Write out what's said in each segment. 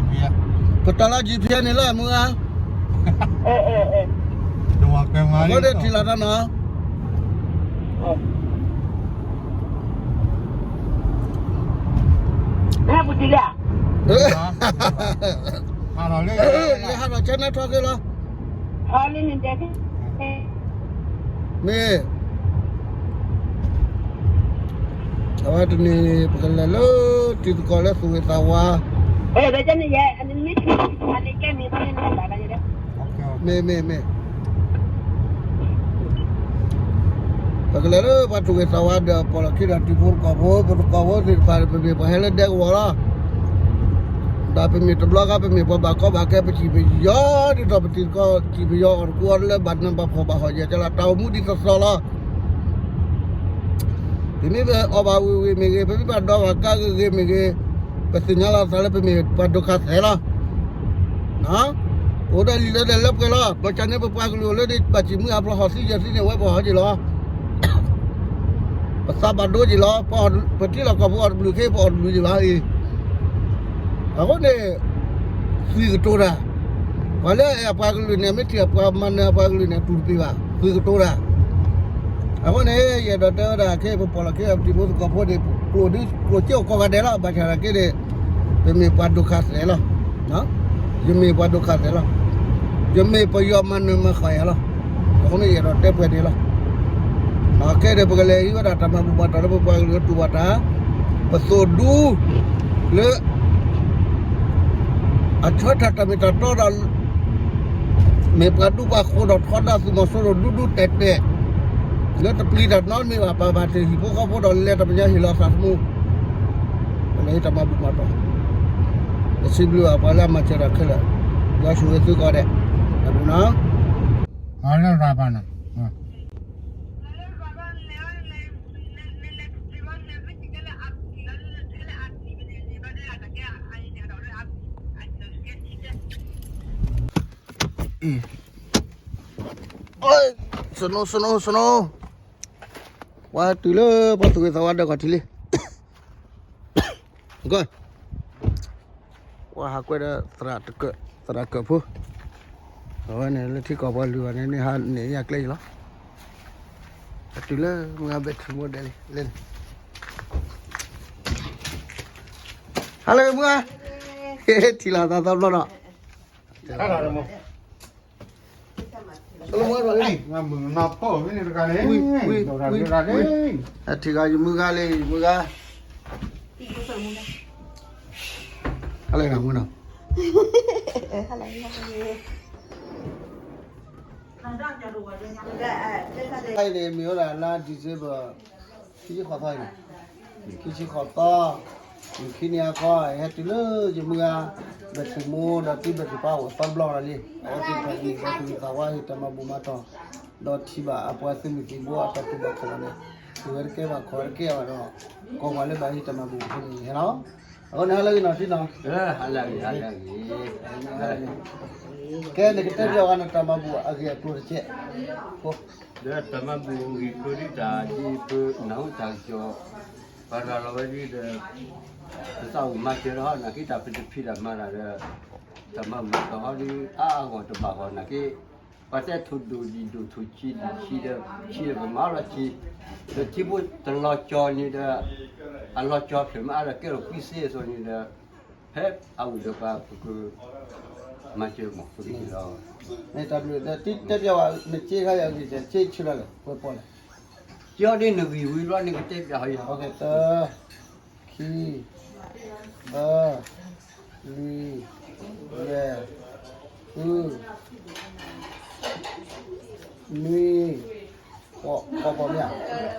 ပတီၢ်လီၤ G P S န့ၣ်လၢမုၢ်ဧါ, အဃိန့ၣ်ထံၣ်လီၤတၢ်နီၤ, လၢဟးထီၣ် channel ထီၣ်က့ၤလီၤ, မ့ၢ် အဝဲတနံၤ ပကလဲၤလၢ တံၤသကိးလၢသူၣ်ဂ့ၤသးဝါ, မ့ၢ် မ့ၢ် မ့ၢ် ပကလဲၤလၢပှၤသူၣ်ဂ့ၤသးဝါဒီး ပီၣ်လီၤခံဒီးတံၤဖိသကိးဖိ, ပသကိးဖိသ့ၣ်တဖၣ်န့ၣ် ပမ့ၢ်ပှၤဟဲလၢဒဲကဝီၤလီၤ. ဒီးပမ့ၢ်တဘျီဃီ ပမ့ၢ်ပှၤဘၣ်ကီဘၣ်ခဲ ပစံၣ်ပယီၤဒ်သိးပတံၤသကိး စံၣ်ပယီၤအီၤတကူအီၤလၢဘၣ်နးဘၣ်ဖှီၣ်ဘၣ်ဟီၣ်ယဲၢ်ကလး တၢ်အိၣ်မူဒ်သိးသိးလီၤ. ပမ့ၢ်ပအီၣ်ဘၣ်ဝ့ၢ်ဝ့ၢ်မ့ၢ်ဂ့ၤ, ပမ့ၢ်ဘၣ်ဒိဘၣ်ကါဂ့ၤဂ့ၤမ့ၢ်ဂ့ၤ, ပသ့ၣ်ညါလီၤသးလၢပမ့ၢ်ပှၤဒိခါသဲးလီၤ. ပအိၣ်ဒီးလံာ်လၢဒဲးလၢပှဲၤလီၤ. ဘၣ်ဆၣ်န့ၣ် ပပှၤကလုာ်အိၣ်လၢဒ်ဘၣ်စံၣ်မုၢ်အဖျိဟီၣ်သံယဲၢ်သံန့ၣ် ဝဲပှၤဟီၣ်က့ၤလီၤ. ပသးဘၣ်ဒိက့ၤလီၤ. ပထံၣ်လီၤကီၢ်ပူၤအီၣ်တဘျုးခ့ ပအီၣ်တဘျုးက့ၤဘၣ်အံၤ, အဃိန့ၣ် သွံၣ်ကတိၤတၢ်, ပှၤလၢအအဲၣ်အပှၤကလုာ်န့ၣ် မ့ၢ်ထံၣ်အပှၤမၤနၢၤအပှၤကလုာ်န့ၣ် တူၢ်တပ့ၤဘၣ်, သွံၣ်ကတိၤတၢ်. အဃိန့ၣ် ယအဲၣ်ဒိးတဲဝဲဒၣ်ခဲအံၤ ပပီၣ်လီၤခဲအံၤ ပတံၤဖိသကိးဖိန့ၣ် ကျိၣ်ဒ်ကျိၣ်စ့အိၣ်ကိးဂၤဒဲးလီၤ. ဘၣ်ဆၣ်သနာ်က့န့ၣ် ပမ့ၢ်ပှၤဒိခါသဲးလီၤ. ယမ့ၢ်ပှၤဒိခါသဲးလီၤ. ယမ့ၢ်ပယီၤမၤနၢၤမၤဃၣ်ယၤလီၤ. အဃိန့ၣ် ယအဲၣ်ဒိးတဲပှဲၤဒ်လီၤ. ခဲအံၤန့ၣ် ပကလဲၤဟံးဝဲဒၣ်တၢ်မၤဘူၣ်မၤတီၢ်လၢပပှၤကလုာ်လၢတူၢ်ဘၣ်တၢ်, ပသိၣ်ဒူလၢ အဆၢထၢၣ်တၢ်မ့ၢ်တၢ်တီဒီး မ့ၢ်ပှၤဒူပှၤဃိၤဒီးထီဒါသုးမီၤစိရိၤဒူဒူတဲာ်တဲာ် လၢတပျံၤတၢ်နီတမံၤဘၣ် ပဘၣ်တ့ၢ်ဟံၣ်ဖိဃီဖိဒီးလဲၤတၢ်မဲာ်ညါဟ့ၣ်လီၤသးသမူ, ပလဲၤဟံးတၢ်မၤဘူၣ်မၤတီၢ်, ပစံးဘျုးဘၣ်ပှၤလၢအမၤစၢၤတၢ်ခဲလၢာ်, ယွၤဆိၣ်ဂ့ၤသုကိးဂၤဒဲး, တၢ်ဘျုးနီၤ. အလၢရၤပၤနီၤ စနိ စနိ စနိ, ပှၤတုၤလၢပှၤသူၣ်ဂ့ၤသးဝါဒီးခီၣ်ထံးလံ, ပှၤဟးကွဲးဒီး သရၣ်ကၢၣ်ဖိ, အဝဲန့ၣ်လၢထံကီၢ်ပှၤလုၢ်ဘၣ်န့ၣ် န့ၢ်ဟးန့ၢ်ယၤကျဲအံၤလီၤ, ပတုၤလၢမုၢ်ဂၤဘဲၣ်ထံမိၢ်ဒဲးလံ, လၢန့ၣ် ဟါလၢမုၢ်ဂၤ, ထံၣ်လီၤသးသီဘျီနီၤ, ထံၣ်ဂၤယမုၢ်ဂၤလံ ယမုၢ်ဂၤ, ဟါလၢဂၤမုၢ်နီၤ, န့ၣ်မ့ၢ်ဝဲဒၣ်လါ December ခံဆံဃိးသီန့ၣ်, ခံဆံဃိးသီ, ခံနံၤအဃီ ဟဲတုၤလၢယမုၢ်ဂၤ ဘဲၣ်ထံမိၢ်ဒီးတံၤဘဲၣ်ထံပၢ်အိၣ်သီတဘျီလီၤလံ, အဝဲသ့ၣ်တဖၣ်န့ၣ် ပှၤသူၣ်ဂ့ၤသးဝါဟ့ၣ်တၢ်မၤဘူၣ်မၤတီၢ်, ဒီးထံၣ်ဘၣ်အပှၤသုးမုၢ်သံၣ်ဘိအတၢ်တူၢ်ဘၣ်ခီၣ်ဘၣ်န့ၣ်, သူၣ်ဝဲတကဲဘၣ်ခီၣ်ဝဲတကဲဘၣ်ဒီး, ကိးပှၤလၢဘၣ်ဟ့ၣ်တၢ်မၤဘူၣ်အဃိန့ၣ်ဟဲလီၤ, အဃိန့ၣ် ဟါလၢဂ့ၤနီၤ ထံနီၤ, ကဲ နကတဲပျဲဝဲနတၢ်မၤဘူၣ်အဂ့ၢ်အကျိၤတကဲး, ဒီးတၢ်မၤဘူၣ်အဂ့ၢ်ကျိၤဒ်တၢ်ဒ်ပနၢ်ဟူတၢ်ကစီၣ်, ပှၤရၤလီၤဝဲဒ်ဒီး, ပသးအိၣ်မၤစၢၤလီၤဟီ နာ်က့တၢ်ပတဖံးတၢ်မၤတၢ်ဒီး, တၢ်မၤဘူၣ်မၤတီၢ်ဟီဒ်အါအါဂီၢ်တဘၣ်ဂီၢ်နာ်က့, ပှၤတဲထိၣ်ဒိၣ်ဒံၣ်ဒိၣ်ထိၣ်ဆံးဒံၣ်ဆံးဒီး, ဆံးဒီးပမၤလီၤဆံး, ဒီးထံဖိတလီၤကၠီၤန့ၣ်ဒီး, အလီၤကၠီၤဖျၢၣ်မးအါဒီးကဲလီၤကွံစ့အသိးန့ၣ်ဒီး, ဖဲအအိၣ်ဒီးပှၤပက မၤစၢၤမး ပကဟ့ၣ်လီၤ, မ့ၢ်တၢ်ဘျုးဒီး တတဲပျဲဝဲ နစ့ခါယၤဂံၢ်စဲး စ့ဆၢလီၤလဲၣ် ပှဲၤပီၣ်လဲၣ်, ကၠီဒ်နဂံၢ်ဝံၤဘျီ နကတဲပျဲဟီယၤ, သၢ, ခံ, သၢ, လွံၢ်, ယဲၢ်, ဃု, နွံ, ဃိးပီၣ်မ့ၢ်ဧါ, ဃိးပီၣ်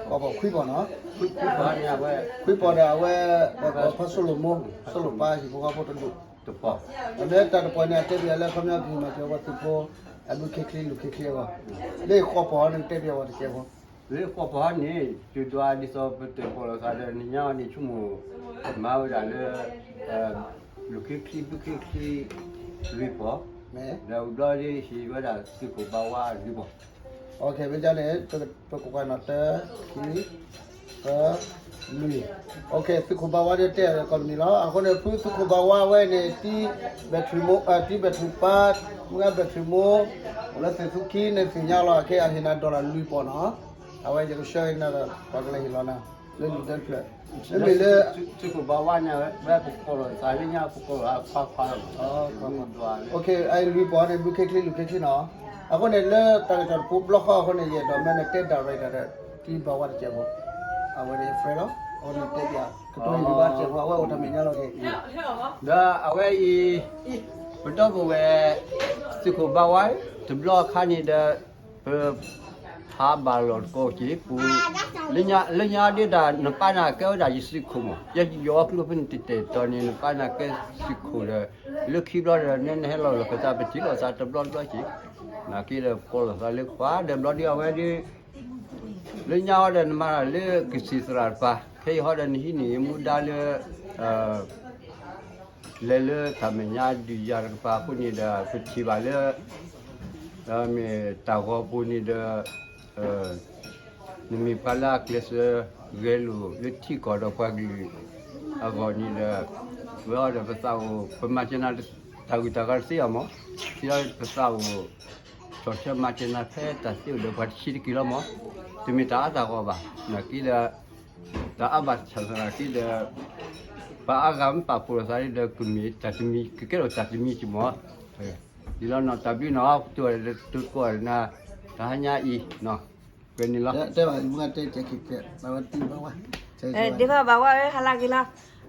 ခွံပီၣ်နီၤ, ခွံပီၣ်န့ၣ်အဝဲ, ခွံပီၣ်ဒီးအဝဲ, ပှၤကိးဖါစိလိာ်မိၢ်, စိလိာ်ပၢ်ဟံၣ်ဖိဃီဖိတဒူၣ်, တပီၣ်, အမ့ၢ်တၢ်တပီၣ်န့ၣ် အတဲပျဲလၢခီပညီကဟ့ၣ်မၤစၢၤပှၤသုးဖိ, အဘုခ့ချ့လူၤခ့ချ့အဂီၢ်, လၢဃိးပီၣ်န့ၣ် တဲပျဲဝဲတကဲဖိ, လၢဃိးပီၣ်န့ၣ် တုၤဒွးဒ်သိးပတၢၣ်ပီၣ်လိာ်သးဒီး နညါအီၤန့ၣ် ဆိကမိၣ်, မၤဝဲဒၣ်လၢ လူၤခ့ချ့ဘုခ့ချ့, လွံၢ်ပီၣ်, ဒီးဝံၤဘျီဒ်ဟ့ၣ်ဝဲဒၣ်သုးခိၣ်ဘါဝါလွံၢ်ပီၣ်, မ့ၢ်န့ၣ် ပကကွၢ်နီၤ တၢ, ခံ, သၢ, လွံၢ်, သုးခိၣ်ဘၣ်ဝါဒီးတဲအီၤကိးမံၤလီၤ. အဃိန့ၣ် ဖုသုးခိၣ်ဘၣ်ဝါဝဲန့ၣ် တံဘဲၣ်ထရံၣ်မိၢ်, တံဘဲၣ်ထရံၣ်ပၢ်, မုၢ်ဂၤဘဲၣ်ထရံၣ်မိၢ်, အိၣ်လၢသုးသူခံန့ၣ်သ့ၣ်ညါလီၤ. ခဲအံၤဟ့ၣ်နၤ dollar လွံၢ်ပီၢ်နီၤ. အဝဲယကဆှၢနၤဒီး ပှၤကလဲၤဟ့ၣ်လီၤနၤ လၢလံာ်တဖျၢၣ်, မ့မ့ၢ်လၢ သုးခိၣ်ဘၣ်ဝါန့ၣ် ဝဲပကိးလီၤသးလၢညါ ပကိးလီၤအခွါခွါလီၤ. အလွံၢ်ပီၢ်န့ၣ် ဘုခ့ချ့လူၤခ့ချ့နီၤ. အဃိန့ၣ် လၢတၢ်ကစီၣ်တပူၤဘျီဃီအဃိန့ၣ် ယအဲၣ်ဒိးမၢနတဲ director ဒီး တံဘၣ်ဝါတစဲးဖိ, အဝဲန့ၣ် friend လီၤ. အဃိန့ၣ်တဲပၠး ကတိၤယံၤဘၣ်တစဲးဖိ အဝဲအိၣ်တၢ်မဲာ်ညါလီၤက့ၤ ဒီးအဝဲအံၤ ပဒီပုၢ်ဝဲၢ် သုးခိၣ်ဘၣ်ဝါ တဘျီအခါန့ၣ်ဒီး ပ ဟးဘၣ်လီၢ်တကီၢ်က့ၤပူၤ, လၢညါဒ်တၢ်နပၢ်နၤကဲဝဲဒၣ်ယသုးခိၣ်မး, ယယီၤကျိဖဲန့ၣ်တတဲာ်တီၤန့ၣ် နပၢ်နၤကဲသုးခိၣ်ဒီး လၢခံဘျီဒီး နဟဲလီၤလီၤကသး ပထံၣ်လိာ်သးတဘျီတဘျီက့ၤ, နာ်က့ဒီး ပကိးလိာ်သးလၢခွါဒီး ဘျီဒုးအဝဲဒုး လၢညါအီၤဒီးနမၤတၢ်လၢကသံၣ်သရၣ်တပၤ ခဲအံၤဟီဒီးနဟံးန့ၢ်မူဒါလၢ လဲၤလၢတၢ်မဲာ်ညါဒုးယၤတကပၤအဃိန့ၣ်ဒီး ပထံၣ်ဘၣ်လၢ မ့ၢ်တၢ်ဂီၤပူၤန့ၣ်ဒီး နမ့ၢ်ပှၤလၢအကျဲးစၢးဂဲၤလိာ်လၢထံကီၢ်ဒီးပှၤကလုာ်အဂီၢ်န့ၣ်ဒီး ဝဲအီၤဒီးပသးအိၣ် ပမၤစၢၤနၤတၢ်ဂ့ၢ်တၢ်ဂီၤတသ့အီၤမး, သ့ဒီးပသးအိၣ် ဆီၣ်ထွဲမၤစၢၤနၤဖဲတၢ်သ့အိၣ်ဒီးပှၤတဆံးတက့ၢ်လီၤမး, တမ့ၢ်တၢ်အါတၢ်ဂီၤဘၣ်, နာ်က့ဒီး တၢ်အါဘၣ်ဆၣ်သနာ်က့ဒီး ပှၤအါဂၤမ့ၢ်ပာ်ဖှိၣ်လိာ်သးဒီး ကမ့ၢ်တၢ်တမံၤ ကကဲထီၣ်တၢ်တမံၤက့ၤမး, ဒ်လီၤနီၤ တၢ်ဘျုးနီၤ ကတိၤဒီး တကိးနၤ တဟါညါအံၤ ကွဲးန့ၣ်လီၤ. တဲဘၣ် တဲဘၣ်ဝဲ ဟါလၢဂ့ၤလီၤ,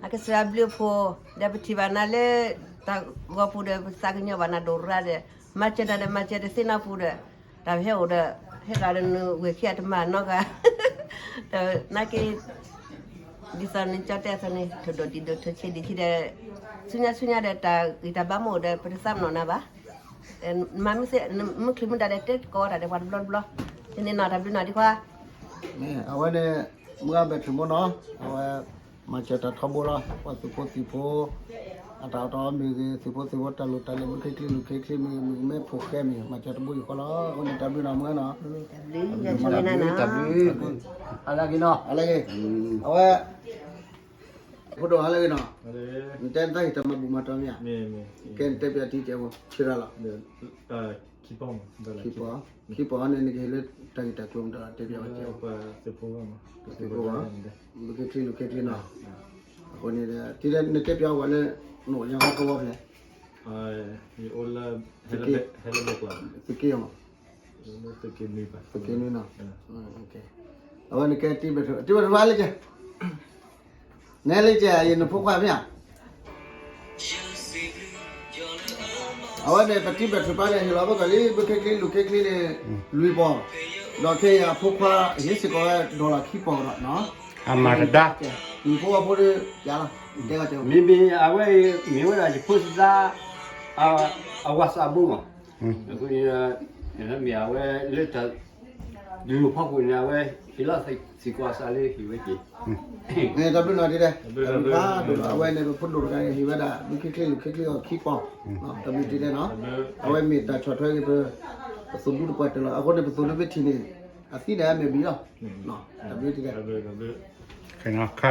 အကစၢ်အဘျုးအဖှိၣ် ဒီးပထံၣ်ဘၣ်နၤလၢ တၢ်ဂီၤပူၤဒီး ပသးကညီၤဘၣ်နၤဒိၣ်ရၣ်ဒီး မၤစၢၤတၢ်ဒီး မၤစၢၤတသ့နီတပူၤဒီး တၢ်ဟဲအိၣ်ဒီး ဟဲဂၤဒီးနဝဲၢ်ခံအတမၤနီတဂၤ ဒီးနာ်က့ ဒ်သိးနကၠီတဲအသိးန့ၣ် ထိၣ်ဒိၣ်ဒံးဒိၣ် ထိၣ်ဆံးဒံးဆံးဒီး ဆူညါဆူညါဒီး တၢ်ဂံၢ်တၢ်ဘါမ့ၢ်အိၣ်ဒီး ပတသးပ့ၤနီၣ်နၤဘၣ်, မၤမုၢ်သ့ၣ် မုၢ်ချံမုၢ်ဒါဒီး တဲကိးတၢ်ဒီးပှၤတဘျီတဘျီ, တန့ၣ်နီၤ တၢ်ဘျုးနီၤဒံးခွါ. အဝဲန့ၣ် မုၢ်ဂၤဘဲၣ်ထရံၣ်မိၢ်နီၤ အဝဲ မၤစၢၤတၢ်ထီဘိလီၤ ပှၤသုးဖိသံၣ်ဖိ အတၢ်အီၣ်တၢ်အီမ့ၢ်ဂ့ၤ သုးဖိသံၣ်ဖိတၢ်လိၣ်တၢ်လဲၤ မုၢ်ချ့ချ့လူၤချ့ချ့မ့ၢ်ဂ့ၤ မ့ၢ်ဂ့ၤ မ့ၢ်ဖိၣ်ဃဲမ့ၢ်ဂ့ၤ မၤစၢၤတဘိယူၢ်ဃီလီၤ. အဃိန့ၣ် တၢ်ဘျုးနီၤ မုၢ်ဂၤနီၤ တၢ်ဘျုး တၢ်ဘျုး ဟါလၢဂ့ၤနီၤ ဟါလၢဂ့ၤ အဝဲ ဖိဒိၣ်ဟါလၢဂ့ၤနီၤ, နတဲနတၢ်ဟ့ၣ်တၢ်မၤဘူၣ်မၤတီၤမ့ၢ်ဧါ, ကဲနတဲပျးတံၢ်တဲဖိ ဆံးရၣ်လီၤ. ခံပီၢ်, ခံပီၢ်န့ၣ် နကဟ့ၣ်လၢတၢ်ဂ့ၢ်တၢ်ကျိၤမတၤတဲပျးဝဲကဲ, သုးဖိ, သုးဖိ, မုၢ်ချ့ချ့လူၤချ့ချ့နီၤ, အဃိန့ၣ်ဒီး တုၤလၢနတဲပျးဝဲလၢ နအိၣ်လၢဟီၣ်ကဝီၤဖဲ သုးက့ၢ်မး, သုးက့ၢ်နွံနီၤ, အဝဲနကဲတံဘဲၣ်ထရံၣ် တံဘဲၣ်ထရံၣ်ဘၣ်လၢကဲ နဲလၢကဲ ယနဖိခွါမ့ၢ်ဧါ, အဝဲန့ၣ် ပတံဘဲၣ်ထရံၣ်ပၢ်န့ၣ် ဟ့ၣ်လီၤဘၣ်ကီးလံ ဘုခ့ချ့လူၤခ့ချ့န့ၣ် လွံၢ်ပီၢ်, ဒီးခဲအံၤအဖိခွါ ဟ့ၣ်စ့ၢ်ကီးဝဲ dollar ခံပီၢ်ဒီးနီၤ, အမၤတဒါ, နဖိဝဲဖိဒီး ယၤလီၤ, တဲဝဲတဲဝဲ မ့မ့ၢ်အဝဲအံၤ မ့ၢ်ဝဲဒၣ်ယဖိသဒါ အဝၤသးဘိမး, အဃိန့ၣ် မ့ၢ်အဝဲလၢတၢ် ဒုးဖီခိၣ်န့ၣ် အဝဲဟ့ၣ်လီၤသံကွၢ်စးလၢဟ့ၣ်ဝဲက့ၤ, တၢ်ဘျုးနီၤဒ်လဲၣ်, တၢ်ဘျုးဖးဒိၣ်လီၤ, အဝဲန့ၣ် ပဖိဒိၣ်တဂၤန့ၣ် ဟ့ၣ်ဝဲဒၣ် ဘုခ့ချ့လူၤခ့ချ့အီၤခံပီၢ်, တၢ်ဘျုးဒ်လဲၣ်နီၤ, အဝဲမ့ၢ်တၢ်ဆီၣ်ထွဲက့ၤပ ပသိၣ်ဒူတပှၢ်တၢၢ်လီၤ, အဃိန့ၣ် ပသိၣ်လၢပထံၣ်န့ၣ် အသံန့ၣ်အမဲာ်ဘံၣ်လီၤ, တၢ်ဘျုးဒ်လဲၣ်, ခါ